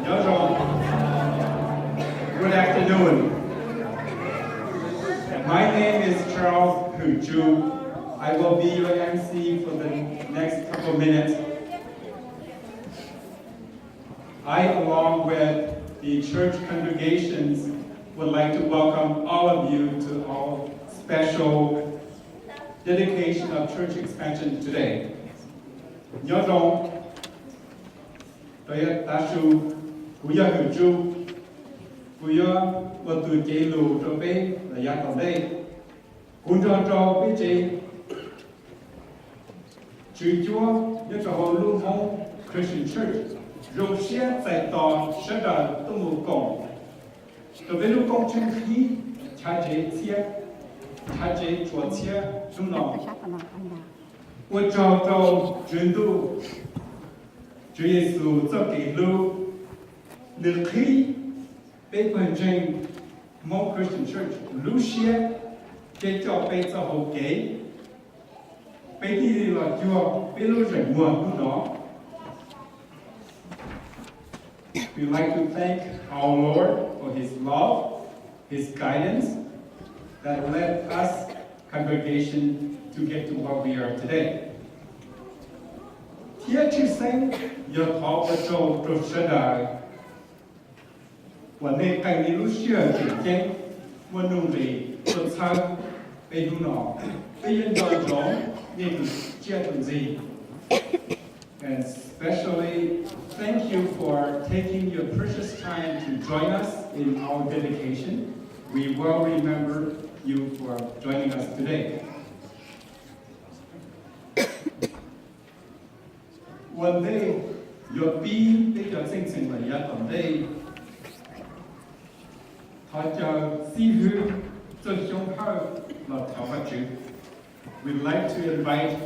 Nyob zoo. Good afternoon. My name is Charles Hu Ju. I will be your M C for the next couple minutes. I, along with the church congregations, would like to welcome all of you to our special dedication of church expansion today. Nyob zoo, rau yav tav su, kuv yog Hwm Tsuj, kuv yuav ua tus cev lus rau peb los yav tom ntej. Kuv nrog rau peb tsev tswv cuab nyob rau hauv lub Hmoob Christian Church zoo siab txais tos sawv daws tuaj mus koom rau peb lub koob tsheej qhib chav tsev txhiab, chav tsev txuas txhiab hnub no. Ua tsaug rau Tswv Ntuj, Tswv Yexus txoj kev hlub, nws qhib peb pawg ntseeg Hmoob Christian Church lub siab thiab coj peb txoj hau kev, peb thiaj li los cuag peb lub zeem muag hnub no. We like to thank our Lord for His love, His guidance that led us congregation to get to what we are today. Thiab tshwj xeeb yog thov ua tsaug rau sawv daws uas nej qee nej lub sij hawm tseem ceeb muaj nuj nqis tuaj txhawb peb hnub no. Peb yeej nco ntsoov nej tus tsiaj tus ntsig. And especially, thank you for taking your precious time to join us in our dedication. We will remember you for joining us today. Ua ntej yuav pib peb cov txheej txheem lawm yav tom ntej, thov caw xib hwb Txooj Xyoob Hawj los thov Vajtswv. We'd like to invite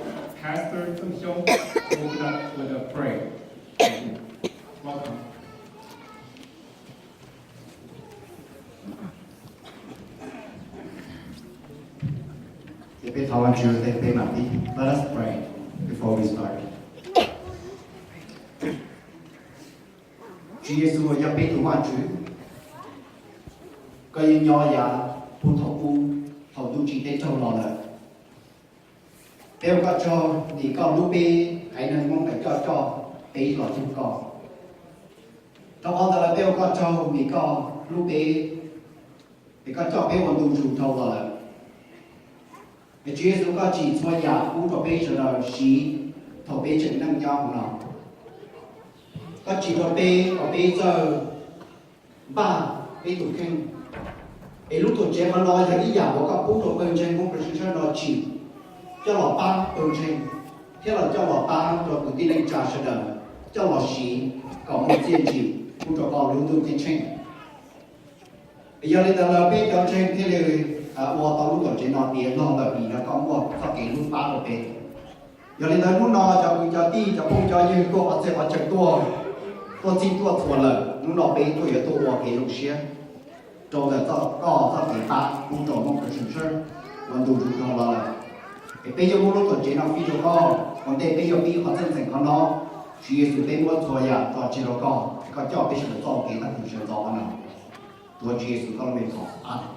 Pastor Txooj Xyoob to open up with a prayer. Welcome. Ces peb thov Vajtswv tej peb mam pib. Let us pray before we start. Tswv Yexus uas yog peb tus Vajtswv, koj yeej nyob yav puag thaum ub, thaum ntuj tsim teb raug los lawm. Peb ua koj tsaug vim koj hlub peb haiv neeg Hmoob es koj coj peb los cuag koj. Rau qhov ntawd lawm peb ua koj tsaug vim koj hlub peb es koj coj peb ua ntu zus dhau los lawm. Es Tswv Yexus, koj tsim txhua yam pub rau peb sawv daws siv thaum peb tseem neej nyob hauv no. Koj tsim rau peb kom peb txawj npaj peb tus kheej. Es lub tuam tsev qhov no yog ib yam uas koj pub rau pawg ntseeg Hmoob Christian Church no tsim coj los pab pawg ntseeg, thiab los coj los pab rau kwv tij neej tsa sawv daws coj los siv kom muaj txiaj ntsig pub rau koj lub ntuj ceeb tsheej. Yog li ntawd lawm peb cov ntseeg thiaj li ua tau lub tuam tsev no tiav log lawm vim yog koj muaj txoj kev hlub pab rau peb. Yog li ntawd hnub no cov kwv cov tij cov phooj cov ywg tuaj qhov txhia qhov chaw tuaj, tuaj txhij tuaj txhua lawm, hnub no peb tuaj yuav tuaj ua kev zoo siab rau ntawm koj txoj kev pab pub rau Hmoob Christian Church ua ntu zus dhau los lawm. Es peb yuav muab lub tuam tsev no fij rau koj, ua ntej peb yuav pib qhov txheej txheem qhov no, Tswv Yexus peb muab txhua yam tso tseg rau koj, koj coj peb sawv daws txoj kev tag kis sawv ntxov qhov no. Tuav Tswv Yexus koj lub npe thov, Amees.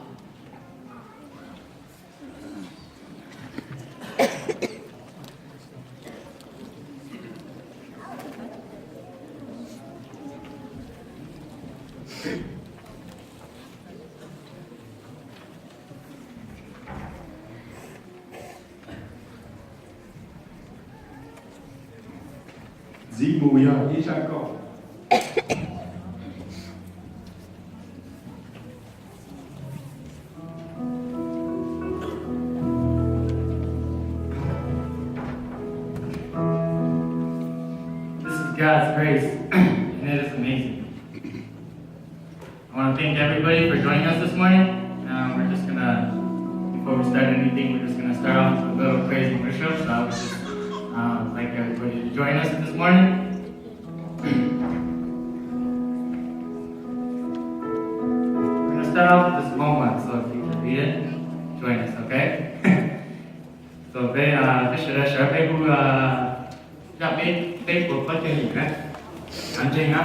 Txiv mus yog ib sab kauj. This is God's grace, and it is amazing. I want to thank everybody for joining us this morning. Um, we're just gonna, before we start anything, we're just gonna start off with a little praise and worship. So I would just uh, like everybody to join us this morning. We're gonna start off with this long one, so if you can read it, join us, okay? So peb, uh, peb sawv daws sawv peb hu, uh, zaj peb, peb puas plaub caug yim na. Sawv ntseeg na.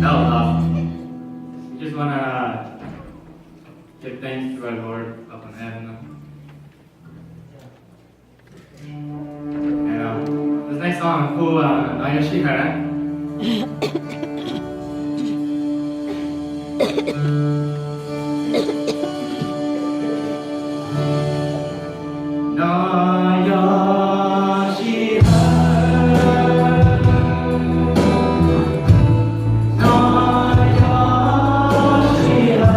That was awesome. We just want to give thanks to our Lord up in heaven. And, uh, this next song, cool, uh, nói yêu sih hả? Nói yêu sih hả? Nói yêu sih hả?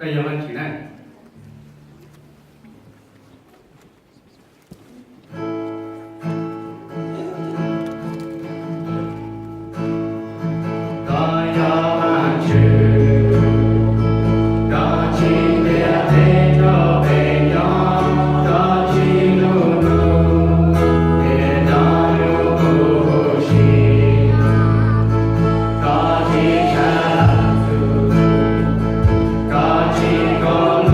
Koj yog Vaajtswv na. Koj yog Vaajtswv, koj tsis ntiag teb nrog peb nyob, koj tsis lug nug, tes nrog yus huv si. Koj tsis tshaj txug, koj tsis koom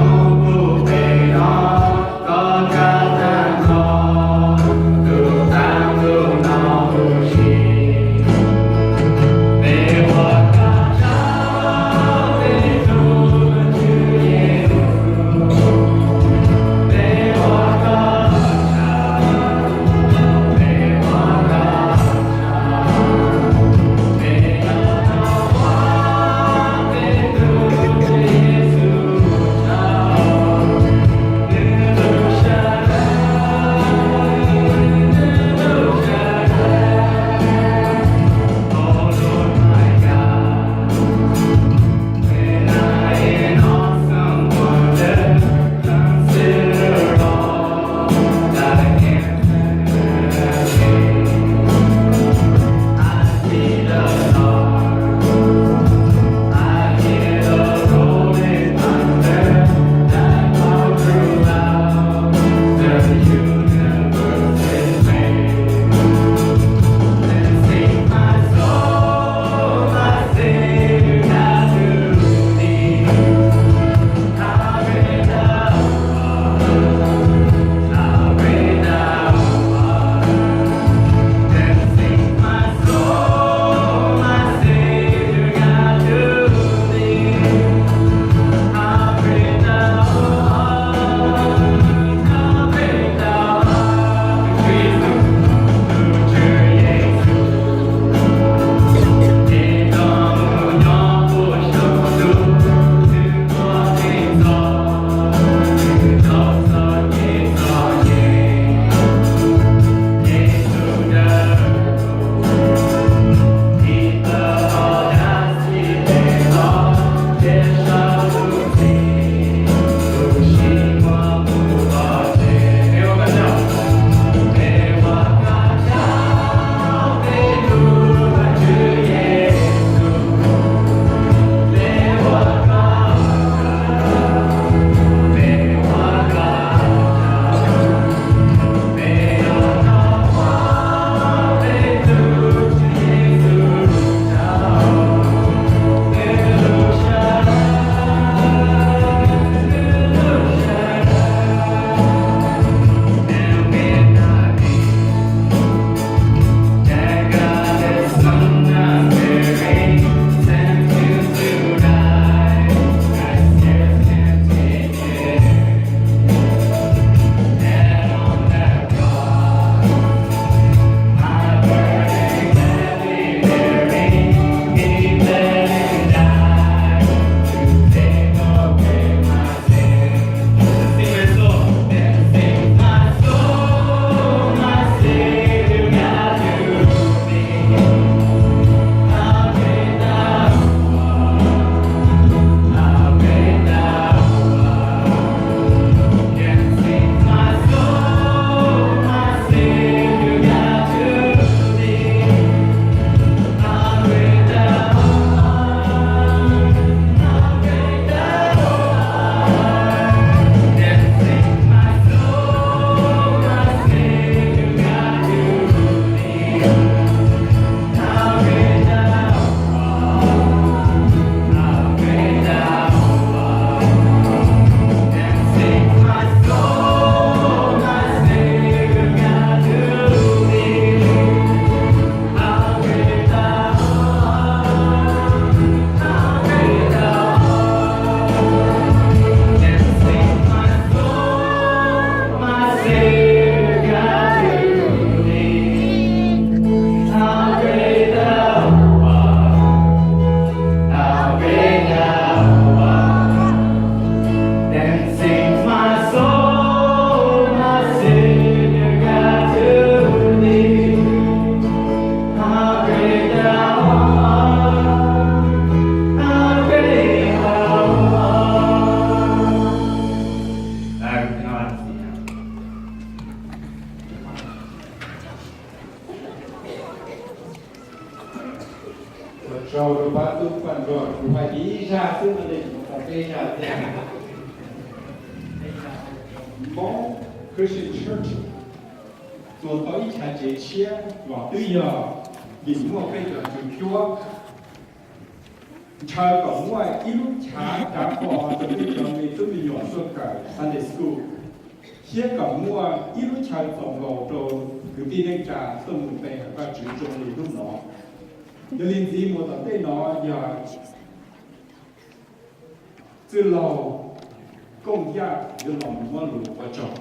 Kuv hais ib zaj xwb no ne, kuv tau peb zaj thiab. Hmoob Christian Church txuas tau ib chav tsev tshiab los twb yog vim muaj peb cov tswv cuab ntshaw kom muaj ib lub chav cav fo rau peb cov me tub me nyuam tuaj kawm Sunday School, thiab kom muaj ib lub chaw txaus nkaus rau kwv tij neej tsa tuaj mus pe hawm Vajtswv zoo li hnub no. Yog li ntxiv mus tom ntej no yog txwj laug Kooj Yaj yuav los muab lus ua tsaug.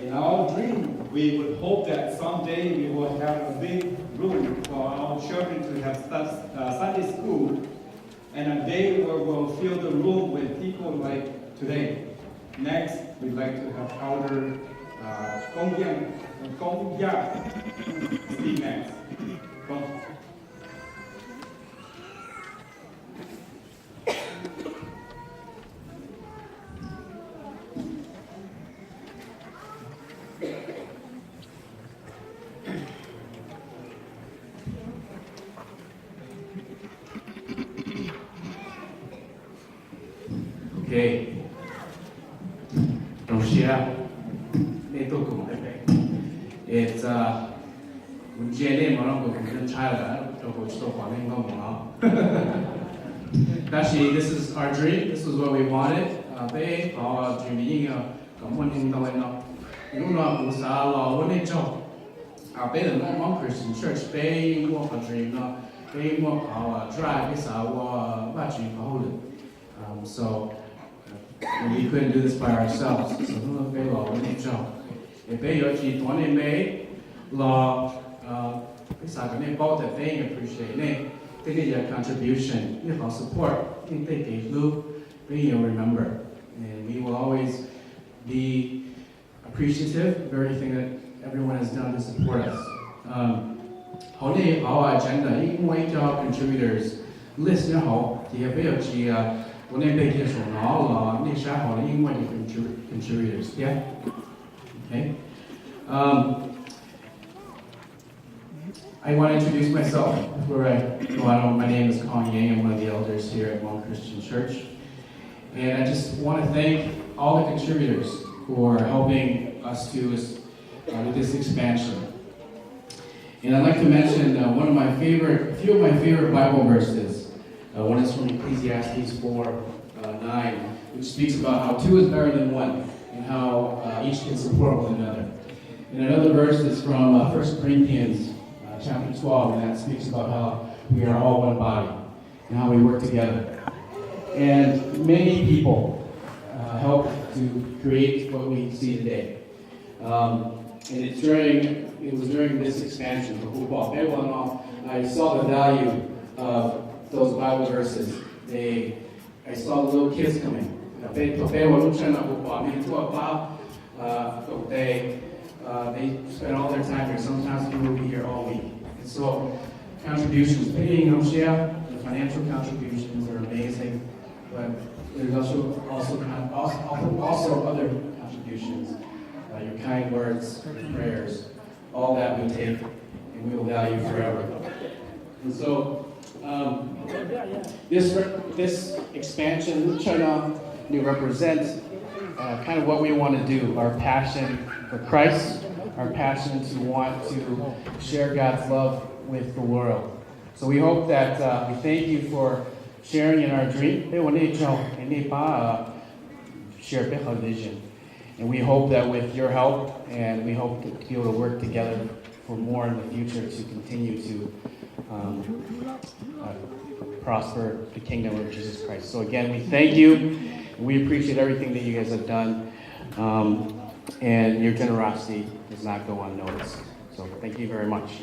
In our dream, we would hope that someday we will have a big room for our children to have stu- uh, Sunday school, and a day where we'll fill the room with people like today. Next, we'd like to have Elder uh, Kooj Yaj, Kooj Yaj speak next. Kooj. Ok. Zoo siab nej tuaj koom peb. It's, uh, kuv ntsia nej mas no kuv ntshai lawm rau qhov tsis tau pom nej nkauj mus no. Tab sis this is our dream, this is what we wanted. Peb qhov dream yeej yog kom muaj neeg ntau li no. Hnub no kuv xav los ua nej tsaug. Peb the Hmong Christian Church peb yeej muaj qhov dream no, peb yeej muaj qhov drive, peb xav ua Vajtswv qhov hauj lwm. So we couldn't do this by ourselves, so hnub no peb los ua nej tsaug. Es peb yuav tsis tuav nej me los, peb xav kom nej paub tias peb yeej appreciate nej, tej nej cov contribution, nej qhov support, nej tej kev hlub, peb yeej yuav remember. And we will always be appreciative of everything that everyone has done to support us. Hauv nej qhov agenda yeej muaj ib co contributors list nyob hauv, ces yog peb yuav tsis tuav nej npe kiag saum no los nej saib hauv yeej muaj cov contributors thiab. I want to introduce myself before I go on. My name is Kong Yang. I'm one of the elders here at Hmong Christian Church. And I just want to thank all the contributors for helping us do this, uh, with this expansion. And I'd like to mention uh, one of my favorite, a few of my favorite Bible verses. Uh, one is from Ecclesiastes four, uh, nine, which speaks about how two is better than one and how uh, each can support one another. And another verse is from uh, First Corinthians uh, chapter twelve, and that speaks about how we are all one body and how we work together. And many people uh, helped to create what we see today. Um, and it's during, it was during this expansion, thaum kuv pom peb ua no, I saw the value of those Bible verses. They, I saw the little kids coming. Peb, thaum peb ua lub tsheb no kuv pom neeg tuaj pab koom tes. Uh, they spend all their time here. Sometimes people will be here all week. And so contributions, peb yeej zoo siab, the financial contributions are amazing. But there's also, also, also, also other contributions, uh, your kind words, your prayers, all that we take and we will value forever. And so um, this, this expansion, lub tsheb no, it represents uh, kind of what we want to do, our passion for Christ, our passion to want to share God's love with the world. So we hope that uh, we thank you for sharing in our dream. Peb ua nej tsaug es nej pab uh, share peb qhov vision. And we hope that with your help, and we hope to be able to work together for more in the future to continue to um, uh, prosper the kingdom of Jesus Christ. So again, we thank you. And we appreciate everything that you guys have done. Um, and your generosity does not go unnoticed. So thank you very much.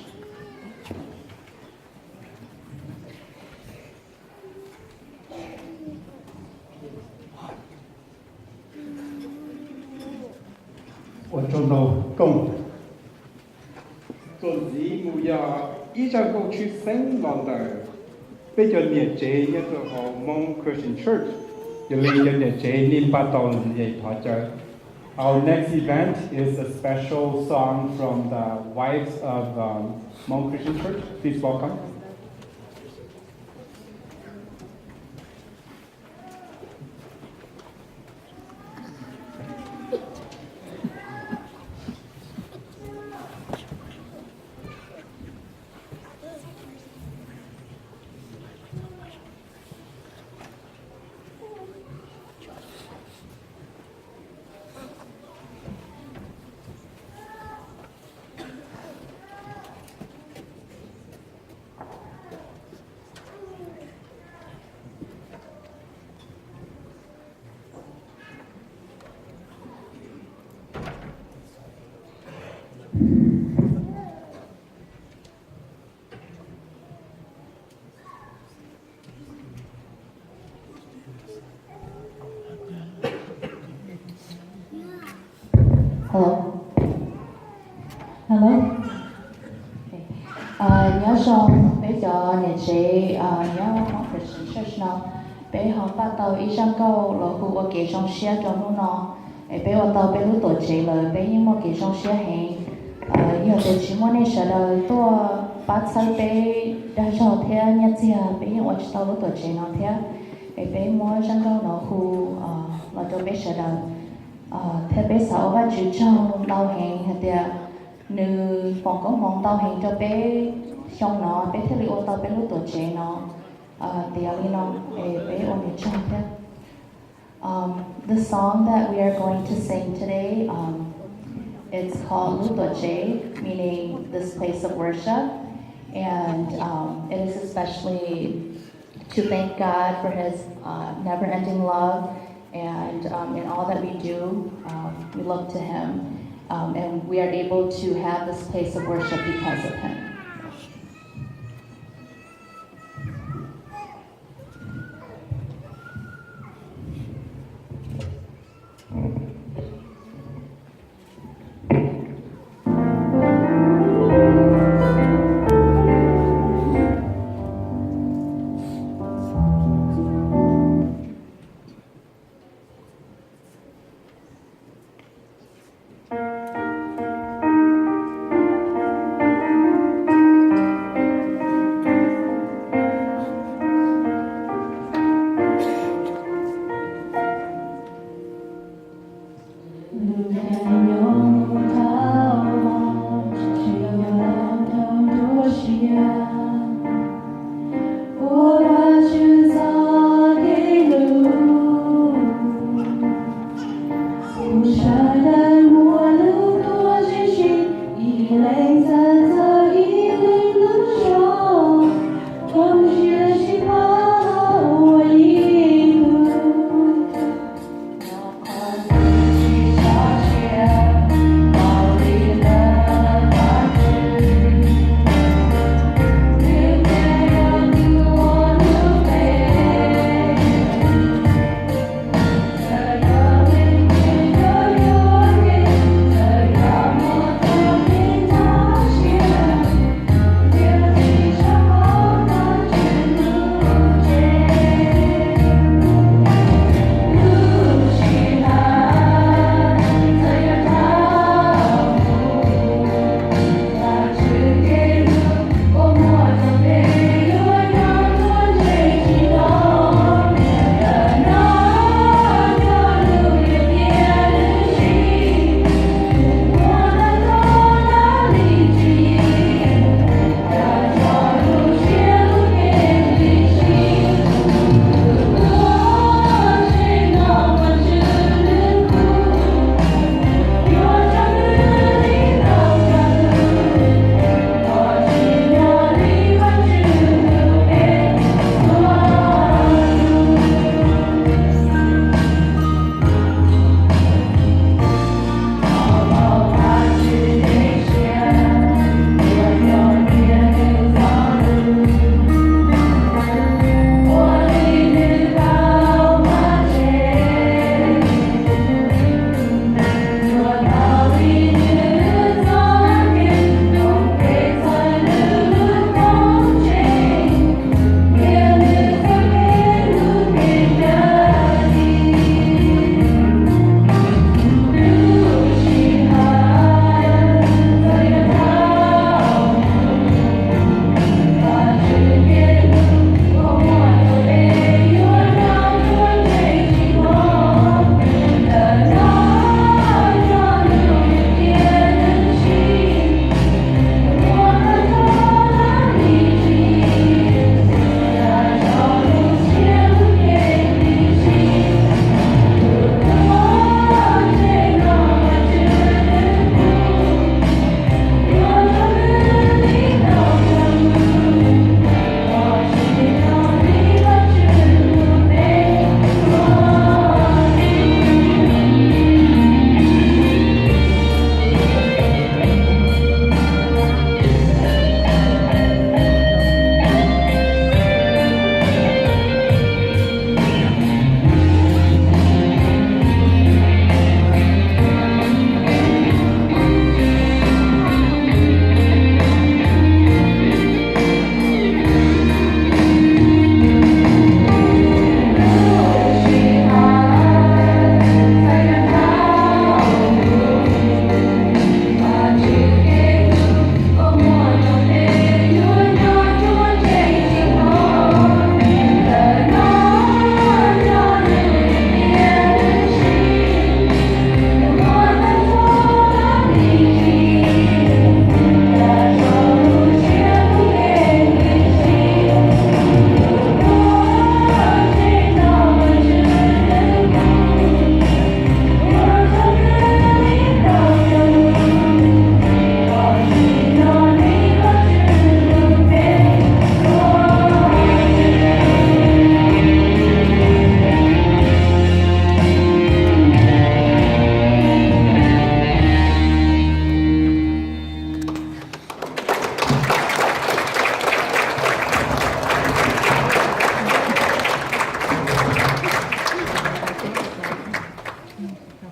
Ua tsaug ntau Kooj. Txuas ntxiv mus yog ib zaj nkauj tshwj xeeb los ntawm peb cov niam tsev nyob rau hauv Hmong Christian Church. Yog li cov niam tsev nej npaj tau es thov caw. Our next event is a special song from the wives of um, Hmong Christian Church. Please welcome. Hello. Nyob zoo peb cov niam tsev nyob hauv Christian Church no, peb ho npaj tau ib zaj nkauj los hu ua kev zoo siab rau hnub no. Es peb ua tau peb lub tuam tsev lawm, peb yeej muaj kev zoo siab heev. Yog tias tsis muaj nej sawv daws tuaj pab txhawb peb dag zog thiab nyiaj txiag, peb yeej ua tsis tau lub tuam tsev no thiab. Es peb muab zaj nkauj no hu los rau peb sawv daws, thiab peb xav ua Vajtswv tsaug ntau heev hais tias nws foom koob hmoov ntau heev rau peb xyoo no, peb thiaj li ua tau peb lub tuam tsev no tiav li no. Es peb ua nws tsaug thiab. Um, the song that we are going to sing today, um, it's called Lub Tuam Tsev, meaning this place of worship. And um, it is especially to thank God for his uh, never-ending love. And um, in all that we do, um, we look to him. Um, and we are able to have this place of worship because of him.